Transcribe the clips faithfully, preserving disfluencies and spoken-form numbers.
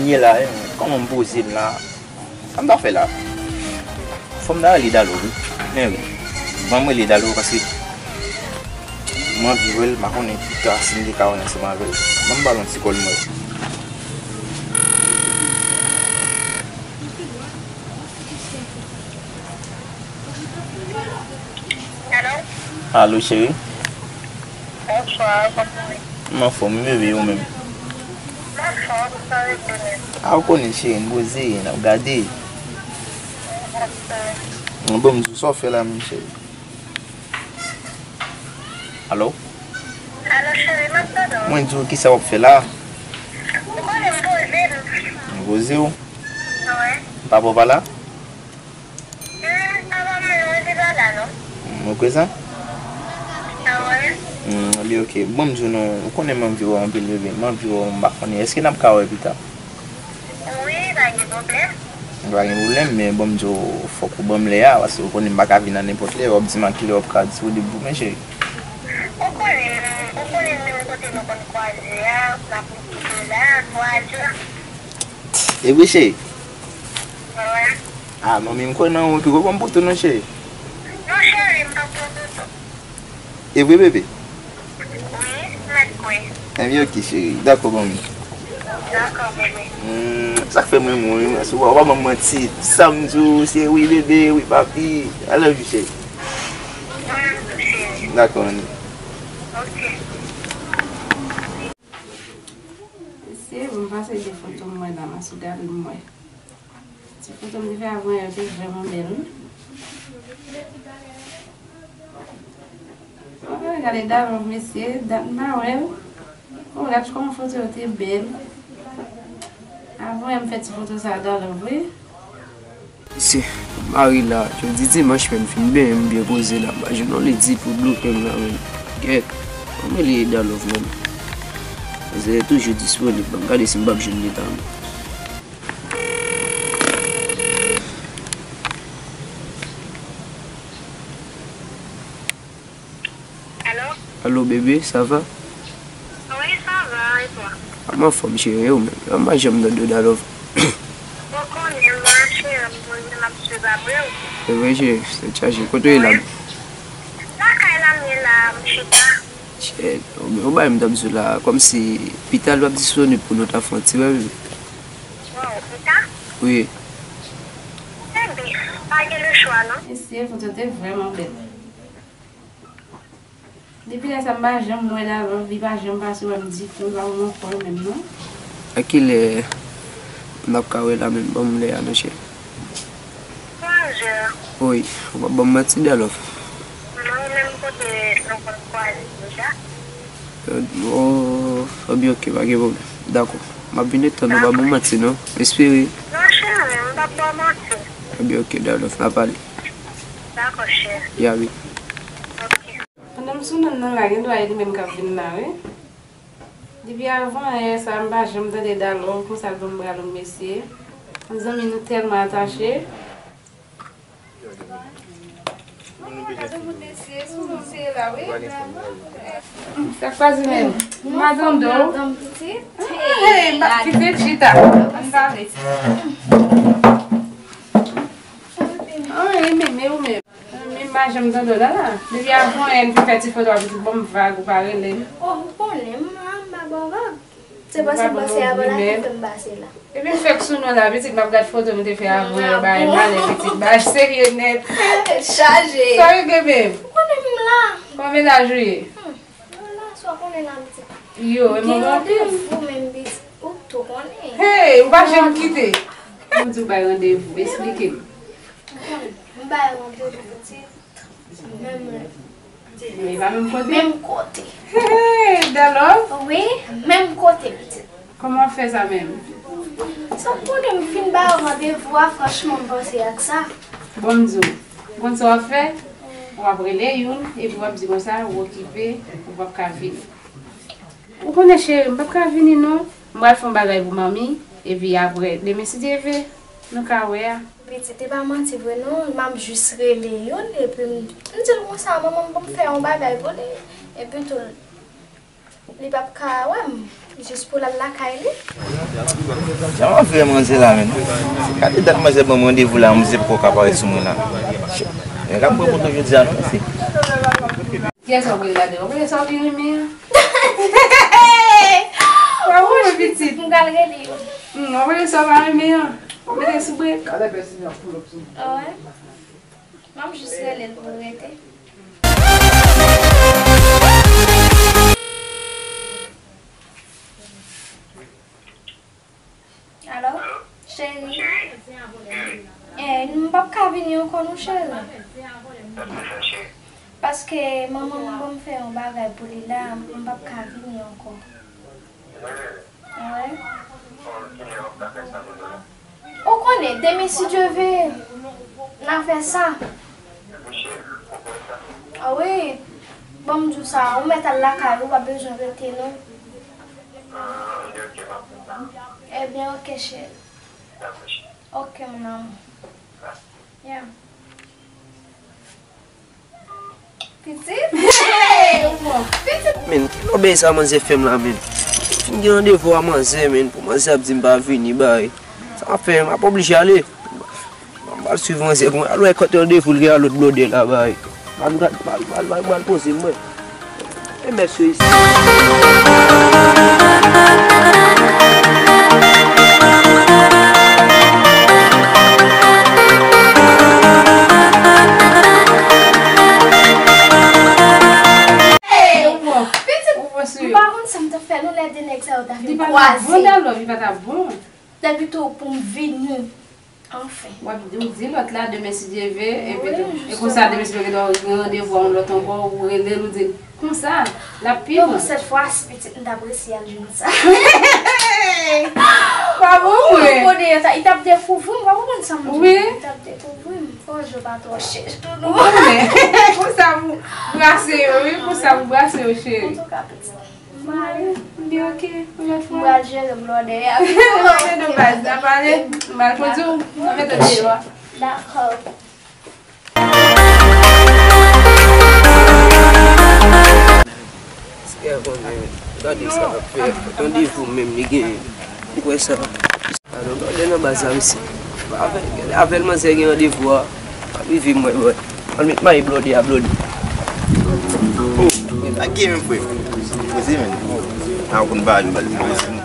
Ye la, eh, kòman m poze m la? Sa m ta fè la? Fò m ta rele Dalo, wi. Men wi. Ban m rele Dalo paske m anvi wè l, m pa konnen pita si m te ka wè l ansanm avè l. Ban m ba l yon ti kòl m wè. Alo? Alo, cheri? Bonswa, kòman w ye? M anfòm, wi, bebe, ou menm? M anfòm, sa rete menm. A, ou konnen, cheri, m poze, n ap gade. Bon, m di w sa w fè la menm, cheri. Alo? Alo, cheri, m ap tande w. Mwen di w kisa w ap fè la? Ou konnen m poze m. M poze w? Wi. Papa w pa la? Hmm, papa mwen, mwen te pa la, non. Hmm, ou prezan? Ah, wi. Hmm, li oke. Bon, m di w non, ou konnen m anvi wè w anpil, bebe. M anvi wè w, m pa konnen. Èske n ap ka wè pita? Wi, pa gen pwoblèm. Pa gen pwoblèm, men bon, m di w, fòk ou ban m lè a, paske ou konnen m pa ka vin a nenpòt lè, w ap di m a kilè w ap ka disponib pou mwen, cheri. Ou konnen, ou konnen menm kote nou konn kwaze a, m ap kite w la, twa jou. E vre, cheri? Wi. Ah, manmi, m kwè nan ou, epi ou ban m poto non, cheri. Non, cheri, m pa pran poto. E vre, bebe? Wi, mèt kwè. Enben, oke, cheri. Dakò, manmi. Dakò, bebe. Hmm, sa k fè m renmen w, wi, mèsi. Ou pa ban m manti. Sa m di w, se wi, bebe, wi, papi. I love you, cheri. Mwen menm tou, cheri. Dakò, manmi. Oke. Mesye, bon, m pase de foto m wè la, m a sou gade m wè. Ti foto m te fè avan yè te vrèman bèl, wi. Mwen gade Dalove, mesye, dat m pa wè l. Oh, gade kòman foto yo te bèl. Avan yè m fè ti foto sa a Dalove, wi. Mesye, m mare la, jodi dimanch, men m fin benyen, m byen poze la, m pa jwenn yon ledi pou bloke m la, men. Gèt, ban m rele Dalove, men. Manzè toujou disponib, ban m gade si m p ap jwenn li la, men. Alo? Alo, bebe, sa va? Wi, sa va, e twa? A, m anfòm, cheri, e ou menm? An, m pa janm tande w, Dalove. Ou konnen, mwen, cheri, m poze, m ap swiv apre w. E vre, cheri, tèt chaje. Kote w ye la? Wi. Lakay la, m ye la, m chita. Shit, ou bay m t ap di w la, kòmsi pita l p ap disponib pou nou ta fè yon ti rèv. Wow, pita? Wi. Enben, pa gen lechwa, non. Mesye, foto te vrèman bèl. Depi lè sa, m pa janm wè Dalove, li pa janm pase wè m ditou, li pa ban m yon kòl menm non. A kilè n ap ka wè la menm? Ban m lè a non, cheri. Twa zè. Wi, w p ap ban m manti, Dalove. Non, menm kote nou konn kwaze deja. Oh, ebyen, oke, pa gen pwoblèm. Dakò. M ap vin tann ou, pa ban m manti non. M espere. Non, cheri, m p ap ba w manti. Ebyen, oke, Dalove, n a pale. Dakò, cheri. Ya wi. Oke. Pandan m sou liy nan la, gendwa e li menm k ap vin la, wi. Depi avan yè sa, m pa janm tande Dalove konsa l ban m bra long, mesye. Yon zanmi nou tèlman atache. Gade yon bout mesye, sou nou se la, wi. Sa k pase menm? M pa tande w. Hey, m pa kite chita. M pa. Anyen, men, men ou menm. Men m pa janm tande w la, la. Depi avan yè n te fè ti foto a, pitit, ban m vag, ou pa rele m. Oh, ou konnen m la, m pa ba w vag. Se paske m pase avan la ki fè m pase la. Epi m fèk sou nou la, pitit, m ap gad foto nou te fè avan yè, bay malè, pitit, bay serye nèt. Chaje. Sa regle menm? Ou konnen m la. Kòman mennaj ou ye? Hmm. Mwen la, sa w konnen la, pitit. Yo, e mwen gen randevou menm, pitit. Ou tou konnen. Hey, ou pa janm kite. Ou di w bay randevou, esplike m. M bay randevou, pitit. Menm lè. Men pa menm kote? Menm kote. Hey, Dalove? Wi, menm kote, pitit. Kòman w fè sa menm? Sa w konnen m fin ba w randevou a, franchman, m panse ak sa. Bon, m di w, w konn sa w ap fè? W ap rele youn, epi w ap di konsa, ou okipe, ou p ap ka vini. Ou konnen, cheri, m p ap ka vini, non. M pral fè yon bagay pou manmi, epi apre, demen, si Dye vle, nou ka wè a. Pitit, e pa manti vre non, m ap jis rele youn, epi m, m di l konsa, manman m ban m fè yon bagay pou li, epi tou, Li p ap ka wè m, jis pou l al lakay li. Jan m ap fè manzè la menm. Gade dat manzè ban m randevou la, manzè poko ka parèt sou mwen la. Nèg ap pran poto jodi a non, fi. Kiyès w ap rele ladan? W ap rele sa w te renmen an? Bravo, pitit. M pral rele yo. Hmm, w ap rele sa w pa renmen an. W ap mete sou brek. Ah ouais? M ap jis rele l pou l rete. Alo? Cheri? Eh, m p ap ka vini ankò non, cheri. Paske manman m ban m fè yon bagay pou li la, m p ap ka vini ankò. Wi. Ou konnen, demen si Dye ve, n a fè sa. Ah wi, ban m di w sa, ou mèt al lakay ou, ou pa bezwen rete non. Ebyen, ok, cheri. Ok, mon amour. Yeah. Pitit? Hey! Pitit! Men, ki lòbèy sa manzè fè m la, men? Fin gen randevou a manzè, men, pou manzè ap di m pa vini, bay. Sa ap fè m ap oblije ale. M al swiv manzè pou mwen. Al wè kot randevou l gen a lòt blòdè la, bay. M al, m al, m al, m al, m al poze m, mwen. E mesye isi. Hey! Pitit, m pa konn sa m t ap fè non lè de nèg sa yo ta fin kwaze. Li pa t ap bon, li pa t ap bon. Depi tou pou m vini. Anfen. W ap di, w di lòt la, demen si Dye ve, epi tou. E konsa, demen si Dye ve, gen randevou a yon lòt ankò, ou rele l, ou di l, konsa, l ap pi bon. Donk, sèt fwa si, pitit, m t ap resi al jwenn sa. Pa bon, wi. Ou konnen, li t ap dekouvri m, pa konprann sa m di. Wi. Li t ap dekouvri m. Fò je pa twò chèch tou non. Ou konnen. Konsa pou brase yo, wi, konsa pou brase yo, cheri. Antouka, pitit. M ale. M di ok, yon lòt fwa. M pral jere blòdè a. Mete nan baz la, pale. M al kondi w, mwen mete deyò a. Dakò. Sè konnen, gade sa l ap fè. Randevou menm li genyen. Ou kwè sa? Alò, gade nan baz la, mesye. Avè, avè l manzè gen randevou a. Ap rive, mwen, mwen. Al met mayi blòdè a, blòdè. Oh, sa k gen menm, frè? Poze, men. A, ou konn bagay yo, baz. Poze, men.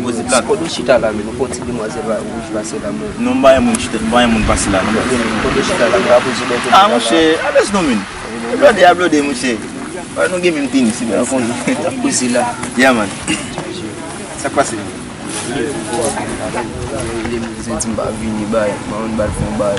Poze plat. Kote w chita la, men? Ou fè yon ti demwazèl la, ou pase la, men. Non, m pa yon moun chita, m pa yon moun pase la, non. Kote w chita la, men? A, monchè, a bèz non, men. Blòdè a blòdè, monchè. Wè, nou gen menm tenis, men. Ou konn, y ap koze la. Yeah, man. Sa k pase? Li di m pa vini, bay, m pa konn ba l fè yon bay.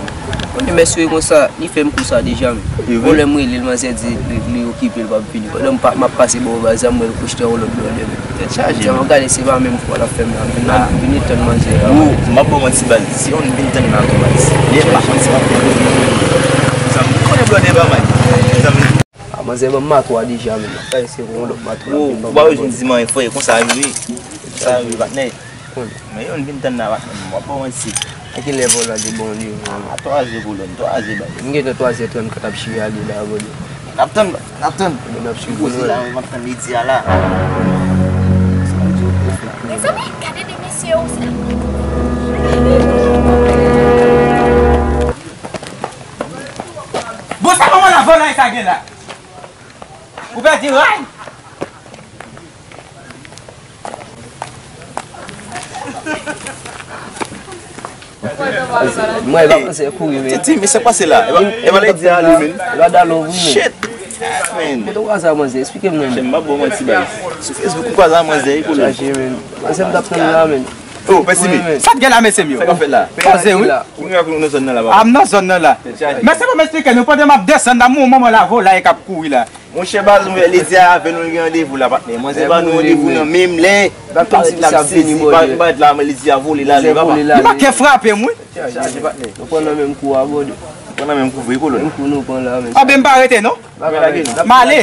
Konnen mesye konsa, li fè m kou sa deja, men. Bon, lè m rele l, manzè di li, li okipe, l p ap vini. Pandan m pa, m ap pase bò baz la, m wè l kouche yon lòt blòdè, men. Tèt chaje. Jan m gade, se pa menm fwa l ap fè m la, men. Vin, vin etann manzè a. Ou, m ap ba w manti, baz. Se yon vin tann la tou, baz. Li pa konn si m ap fè l. Sa m konnen blòdè pa mal. Sa m A, manzè ban m mato a deja, men. Sa se pou yon lòt mato la. Ou pa bezwen di m anyen, frè, konsa rive. Konsa rive, patnè. Men yon vin tann la, patnè, m ap ba w manti. A kilè vòlò a te bon li? A, twa zè kolòn, twa zè bay. M gentan twa zè trannkat ap chire ale la, brother. N ap tann, n ap tann. N ap swiv. Poze la, m ap tann midi a la. Mezanmi, gade de mesye yo, se Bon, sa kòman la vòlè sa gen la? Ou pèdi ray? Mwen, e pa manzè kouri, men. Titi, men sa k pase la? E pa, e pa lè di ale, men. E pa dalo, wi, men. Shit, man. Kote w kwaze a manzè? Esplike m non, men. M pa bon manti, bay. Sou Facebook, m kwaze a manzè, wi, kolòn. Chaje, men. Manzè m t ap tann la, men. Oh, pèsimi. Sa t gen la, mesye m yo? Sa k ap fèt la? Pase, wi. Ou gen nan zòn nan la, papa? A, m nan zòn nan la. Mesye, bon, m esplike nou, pandan m ap desann la, m wè yon manman la vòlè k ap kouri la. Monchè, baz, mwen, li di avè nou, li gen randevou la, patnè. Manzè ba nou randevou nan menm lè. Li pa di l ap sezi, li pa, li pa di la, men li di a vole la, li pa. Li manke frape m, wi. Chaje, patnè. Nou pran nan menm kou a, brother. Nou pran nan menm kou vre, kolòn. Menm kou nou pran la, men. A, ben, m pa rete, non. M ale.